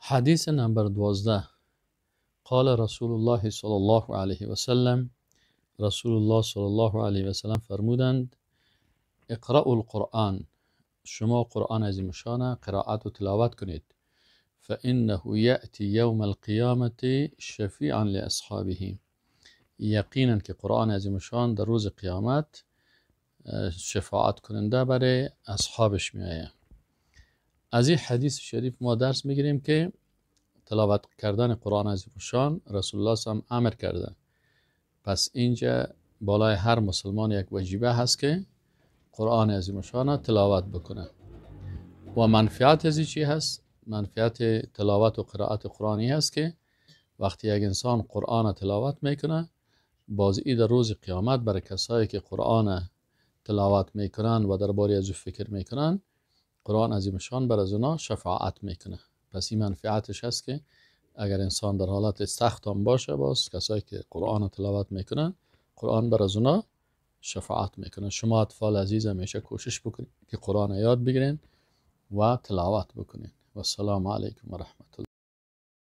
حدیث نمبر 12. قال رسول الله صلی الله علیه و سلم، رسول الله صلی الله علیه و سلم فرمودند: اقرأوا القرآن، شما قرآن عظیم الشان قرائت و تلاوت کنید. فإنه یأتی یوم القیامة شفیعا لأصحابه، یقینا که قرآن عظیم الشان در روز قیامت شفاعت کننده برای اصحابش می آید. از این حدیث شریف ما درس میگیریم که تلاوت کردن قرآن عظیم الشان رسول الله صلی الله علیه و امر کرده. پس اینجا بالای هر مسلمان یک وجیبه هست که قرآن عظیم الشان تلاوت بکنه. و منفعت از چی هست؟ منفعت تلاوت و قرائت قرآنی هست که وقتی یک انسان قرآن تلاوت میکنه، باز ای در روز قیامت برای کسایی که قرآن تلاوت میکنن و درباره از او فکر میکنن، قرآن عظیم الشان بر از اونا شفاعت میکنه. پس این منفعتش هست که اگر انسان در حالت سخت هم باشه، باز کسایی که قرآن تلاوت میکنن، قرآن بر از اونا شفاعت میکنه. شما اطفال عزیز همیشه کوشش بکنید که قرآن یاد بگیرین و تلاوت بکنین. و السلام علیکم و رحمت الله.